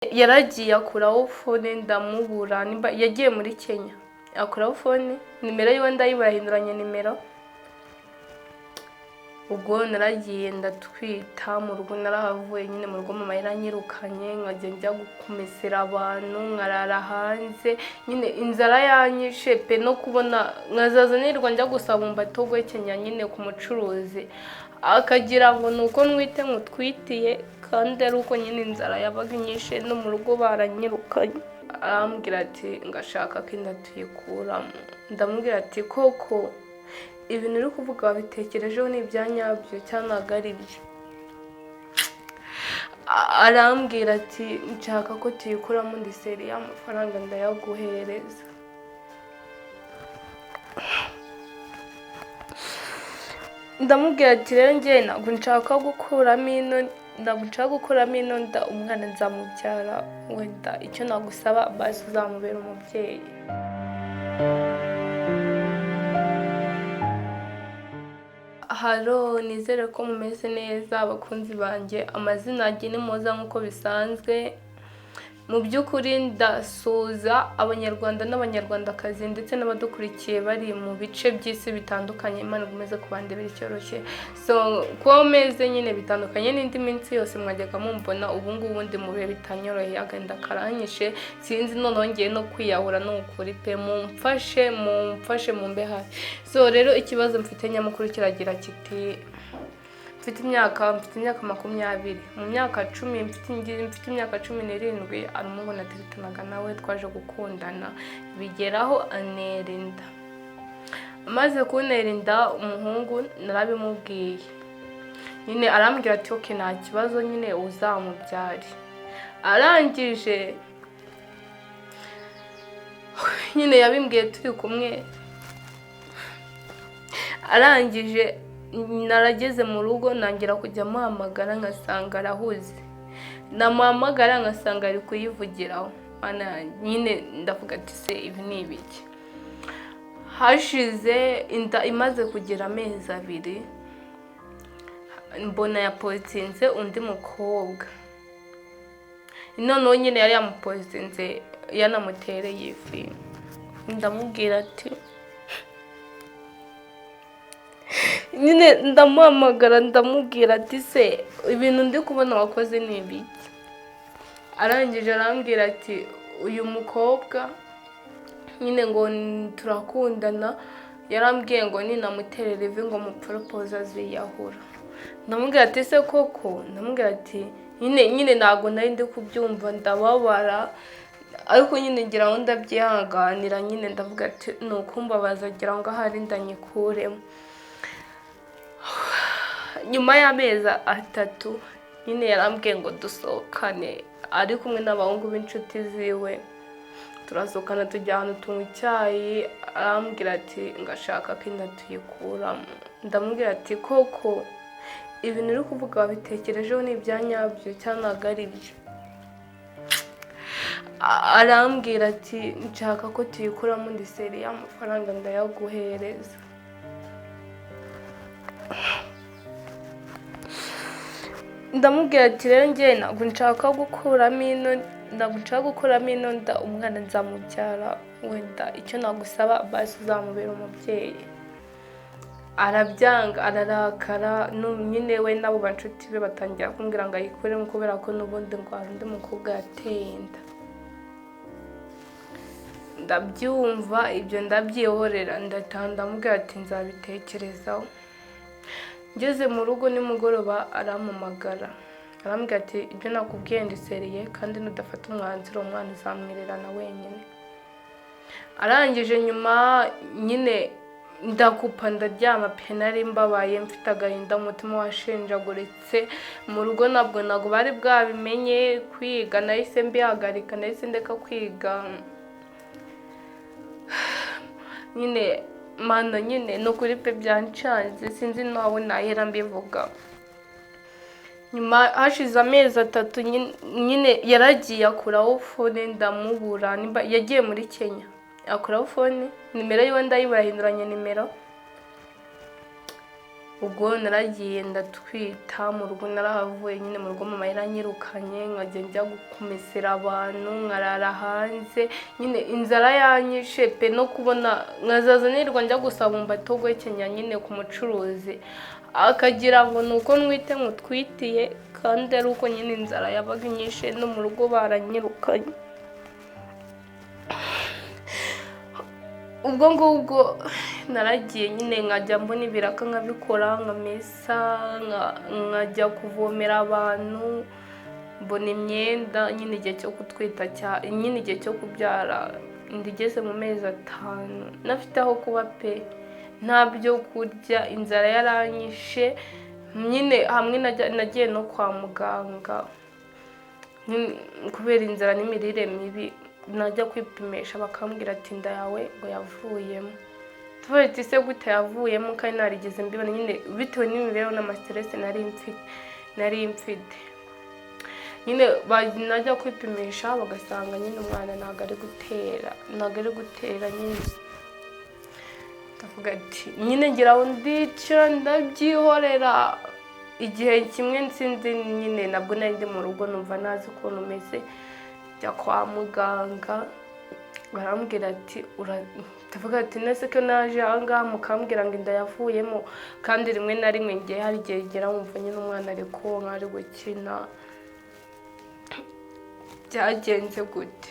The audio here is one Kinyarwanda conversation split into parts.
Yaragiye akuraho phone ndamubura, nimba yagiye muri Kenya akuraho phone, nimero yiwe ndayibura, ahinduranya nimero. Ubwo naragiye ndatwita, mu rugo narahavuye nyine, mu rugo mama yaranyirukanye, nkajya njya kumesera abantu, nkarara hanze nyine, inzara yanyishe pe, no kubona nkazaza nirirwa njya gusaba umbato guhekenya nyine ku mucuruzi, akagira ngo ni uko nwite nkutwitiye, kandi ari uko nyine inzara yabaga inyishe, no mu rugo baranyirukanye. Arambwira ati ngashaka ko inda tuyikuramo. Ndamubwira ati koko ibintu uri kuvuga wabitekerejeho ni ibya nyabyo cyangwa ntabwo ari byo? Arambwira ati nshaka ko tuyikuramo, ndi seri y'amafaranga ndayaguhereza. Ndamubwira ati rero njye ntabwo nshaka gukuramo ino, ntabwo nshaka gukuramo ino nda, umwana nzamubyara, wenda icyo nagusaba basi uzamubera umubyeyi. Halo, nizere ko mumeze neza abakunzi banjye, amazina yanjye ni Muhoza nk'uko bisanzwe. Mu by'ukuri ndasuhuza abanyarwanda n'abanyarwandakazi ndetse n'abadukurikiye bari mu bice by'isi bitandukanye, Imana ikomeze kubandebera icyoroshye. So kuba meze nyine bitandukanye n'indi minsi yose mwajyaga mumbona, ubu ngubu ndi mu bihe bitanyoroheye, agahinda karanyishe, sinzi noneho ngiye no kwiyahura ni ukuri pe, mumfashe, mumfashe mumbe hafi. So rero ikibazo mfite nyamukuru kiragira kiti mfite imyaka 20, mu myaka 10 mfite imyaka 17, arimo nateretanaga nawe, twaje gukundana bigeraho antera inda. Amaze kuntera inda umuhungu narabimubwiye nyine, arambwira ati okay nta kibazo nyine uzamubyare. Arangije nyine yabimbwiye turi kumwe, arangije narageze mu rugo ntangira kujya amuhamagara ngasanga arahuze, namuhamagara ngasanga ari kuyivugiraho nyine, ndavuga ati se ibi ni ibiki? Hashize inda imaze kugira amezi 2, mbona yapositinze undi mukobwa, noneho nyine yari yamupositinze yanamutereye ivi. Ndamubwira ati nyine ndamuhamagara ndamubwira ati se ibintu ndi kubona wakoze ni ibiki? Arangije arambwira ati uyu mukobwa nyine ngo turakundana, yarambwiye ngo ninamuterera ivi ngo mupropose aziyahura. Ndamubwira ati se koko? Ndamubwira ati nyine ntabwo nari ndi kubyumva, ndababara, ariko nyine ngira ngo ndabyihanganira nyine, ndavuga ati ni ukumbabaza ngira ngo ahari ndanyikuremo. Nyuma y'amezi 3 nyine yarambwiye ngo dusohokane, ari kumwe n'abahungu b'inshuti ziwe, turasohokana tujya ahantu tunywa icyayi, arambwira ati ngashaka ko inda tuyikuramo. Ndamubwira ati koko ibintu uri kuvuga wabitekerejeho ni ibya nyabyo cyangwa ntabwo ari byo? Arambwira ati nshaka ko tuyikuramo, ndi seri y'amafaranga ndayaguhereza. Ndamubwira ati rero njye ntabwo nshaka gukuramo ino, ntabwo nshaka gukuramo ino nda, umwana nzamubyara, wenda icyo nagusaba basi uzamubera umubyeyi. Arabyanga, ararakara, nyine we n'abo banshuti be batangira kumbwira ngo ayikuremo kubera ko n'ubundi ngo hari undi mukobwa yateye inda. Ndabyumva ibyo ndabyihorera, ndataha ndamubwira ati nzabitekerezaho. Ngeze mu rugo nimugoroba arampamagara, arambwira ati ibyo nakubwiye ndiseriye, kandi nudafata umwanzuro umwana uzamwirirana wenyine. Arangije nyuma nyine ndakupa ndaryama pe, nari mbabaye mfite agahinda, umutima washenjaguritse. Mu rugo ntabwo bari bwabimenye, kwiga nahise mbihagarika, nahise ndeka kwiga nyine. Mana nyine ni ukuri pe byancanze, sinzi nawe nahera mbivuga. Nyuma hashize amezi 3 nyine yaragiye akuraho phone ndamubura, nimba yagiye muri Kenya akuraho phone, nimero yiwe ndayibura, ahinduranya nimero. Ubwo naragiye ndatwita mu rugo, narahavuye nyine mu rugo mama yaranyirukanye, nkajya njya kumesera abantu, nkarara hanze nyine inzara yanyishe pe, no kubona nkazaza nirirwa njya gusaba umbato guhekenya nyine ku mucuruzi, akagira ngo ni uko nwite nkutwitiye, kandi ari uko nyine inzara yabaga inyishe, no mu rugo baranyirukanye. Ubwo ngubwo naragiye nyine nkajya mbona ibiraka nkabikora, nkamesa, nkajya kuvomera abantu, mbona imyenda nyine igihe cyo gutwita nyine igihe cyo kubyara ndigeze mu mezi 5 nafite aho kuba pe, nta byo kurya, inzara yaranyishe nyine. Hamwe nagiye no kwa muganga kubera inzara n'imirire mibi, najya kwipimisha bakambwira ati inda yawe ngo yavuyemo. Tuvuye ati se gute yavuyemo kandi narigeze mbibona nyine, bitewe n'imibereho n'amastress nari mfite nyine. Najya kwipimisha bagasanga nyine umwana ntabwo ari gutera nyine. Ndavuga ati nyine ngira ngo ndicara ndabyihorera. Igihe kimwe nsinzi nyine nabwo nari ndi mu rugo numva ntazi ukuntu meze, njya kwa muganga barambwira ati ndavuga ati nese ko naje aha ngaha mukambwira ngo inda yavuyemo, kandi rimwe na rimwe ngiye hari igihe ngera nkumva nyine umwana ari konka ari gukina, byagenze gute?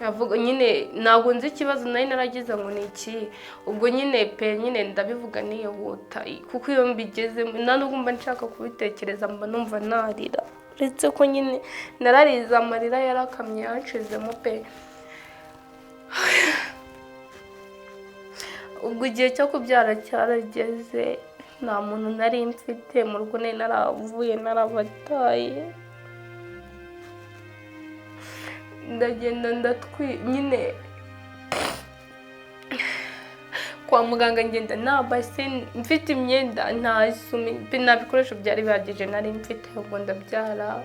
Avuga nyine ntabwo nzi ikibazo nari naragize ngo ni iki. Ubwo nyine pe nyine ndabivuga nihuta, kuko iyo mbigeze nta nubwo mba nshaka kubitekereza, mba numva narira, uretse ko nyine nararize amarira yarakamye yanshizemo pe. Ubwo igihe cyo kubyara cyarageze, nta muntu nari mfite mu rugo, nari naravuye narabataye, ndagenda ndatwi nyine kwa muganga, ngenda nta base mfite, imyenda nta sumi, nta bikoresho byari bihagije nari mfite. Ubwo ndabyara,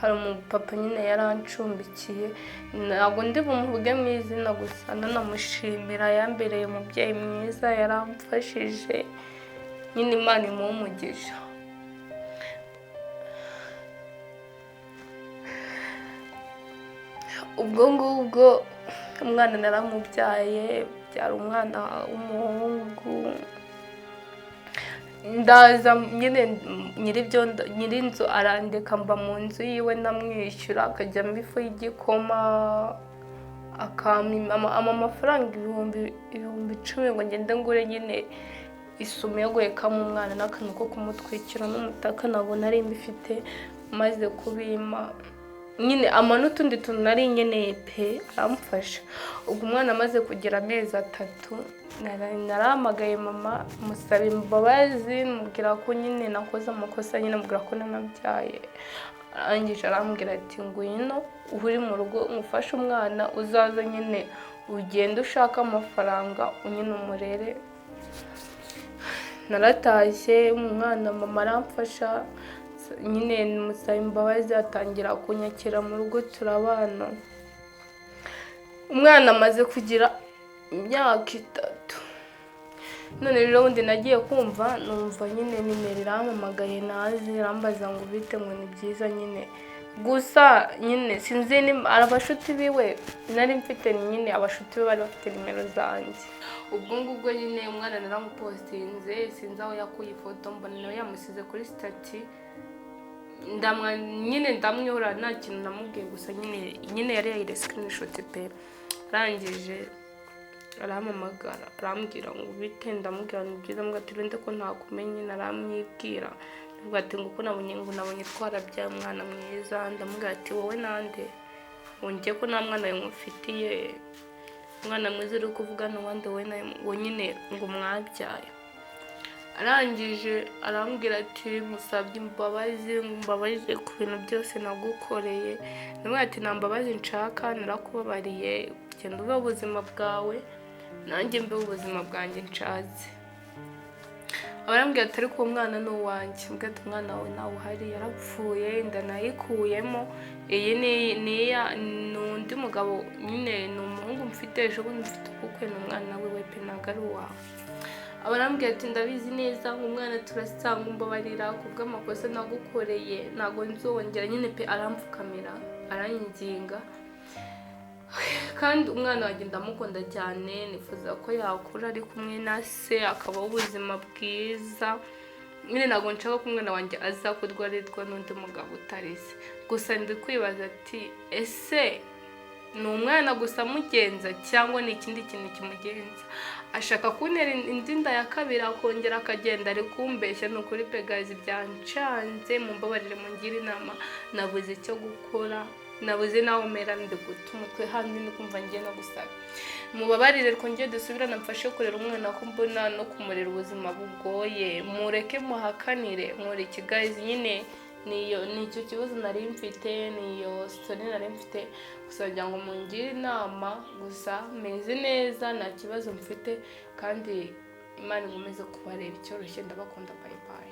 hari umupapa nyine yarancumbikiye, ntabwo ndi bumuvuge mu izina gusa ndanamushimira, yambereye umubyeyi mwiza, yaramfashije nyine, Imana imuhe umugisha. Ubwo ngubwo umwana naramubyaye, byara umwana w'umuhungu, ndaza nyine nyir'inzu arandeka mba mu nzu yiwe, ndamwishyura akajyamo ifu y'igikoma, akampa amafaranga 10,000 ngo ngende ngure nyine isume yo guhekamo umwana n'akantu ko kumutwikira n'umutaka, ntabwo nari mbifite. Maze kubima nyine ama n'utundi tuntu nari nkeneye pe, aramfasha. Ubwo umwana amaze kugira amezi 3 narahamagaye mama musaba imbabazi, mubwira ko nyine nakoze amakosa nyine, mubwira ko nanabyaye. Arangije arambwira ati ngwino uri mu rugo umufashe umwana, uzaza nyine ugende ushaka amafaranga unyine umurere. Naratashye umwana mama aramfasha nyine, musaba imbabazi atangira kunyakira mu rugo turabana. Umwana amaze kugira imyaka 3. None rero ubundi nagiye kumva numva nyine nimero irampamagaye, naze irambaza ngo bite, ngo ni byiza nyine, gusa nyine sinzi abashuti biwe nari mfite nyine, abashuti be bari bafite nimero zanjye. Ubwo ngubwo nyine umwana naramupostinze, sinzi aho yakuye ifoto, mbona nawe yamusize kuri stati, nyine ndamwihora nta kintu namubwiye, gusa nyine yari yayire screenshot pe. Arangije arampamagara arambwira ngo bite, ndamubwira ni byiza, mbwa ati rende ko ntakumenye, naramwibwira ndavuga ati ngo ko nabonye ngo nabonye twarabyaye umwana mwiza, ndamubwira ati wowe nande wongeye ko nta mwana ngufitiye, umwana mwiza uri kuvuga n'uwandi wowe ngo nyine ngo mwabyaye. Arangije arambwira ati musabye imbabazi, mbabarire ku bintu byose nagukoreye, ndamubwira ati nta mbabazi nshaka, narakubabariye, genda ube ubuzima bwawe nanjye mbe ubuzima bwanjye nshatse. Arambwira ati ariko uwo mwana ni uwanjye, mbwira ati umwana wawe ntawe uhari, yarapfuye, inda nayikuyemo, iyi ni undi mugabo nyine, ni umuhungu mfite ejo bundi mfite ubukwe, ni umwana wiwe pe, ntabwo ari uwawe. Aba arambwira ati: "Ndabizi neza ngo umwana turasanga, umbabarira ku bw'amakosa nagukoreye, ntabwo nzongera nyine pe." Arampfukamira, aranyinginga. Kandi umwana wanjye ndamukunda cyane, nifuza ko yakura ari kumwe na se, akabaho ubuzima bwiza nyine. Ntabwo nshaka ko umwana wanjye aza kurwarirwa n'undi mugabo utari se. Gusa ndi kwibaza ati: "Ese ni umwana gusa amugenza cyangwa ni ikindi kintu kimugenza?" Ashaka kuntera indi nda ya kabiri, akongera akagenda ari kumbeshya. Ni ukuri pe guys, byancanze, mumbabarire mungire inama. Nabuze icyo gukora, nabuze naho mera, ndi guta umutwe handi, ndi kumva ngiye no gusaba. Mubabarire twongere dusubirane, mfashe kurera umwana, ko mbona no kumurera ubuzima bugoye. Mureke muhakanire, nkora iki guys? Nyine niyo nicyo kibazo nari mfite, niyo story nari mfite gusa wagira ngo mungire inama. Gusa meze neza, nta kibazo mfite, kandi Imana ikomeze kubareba icyoroshye. Ndabakunda, bye bye.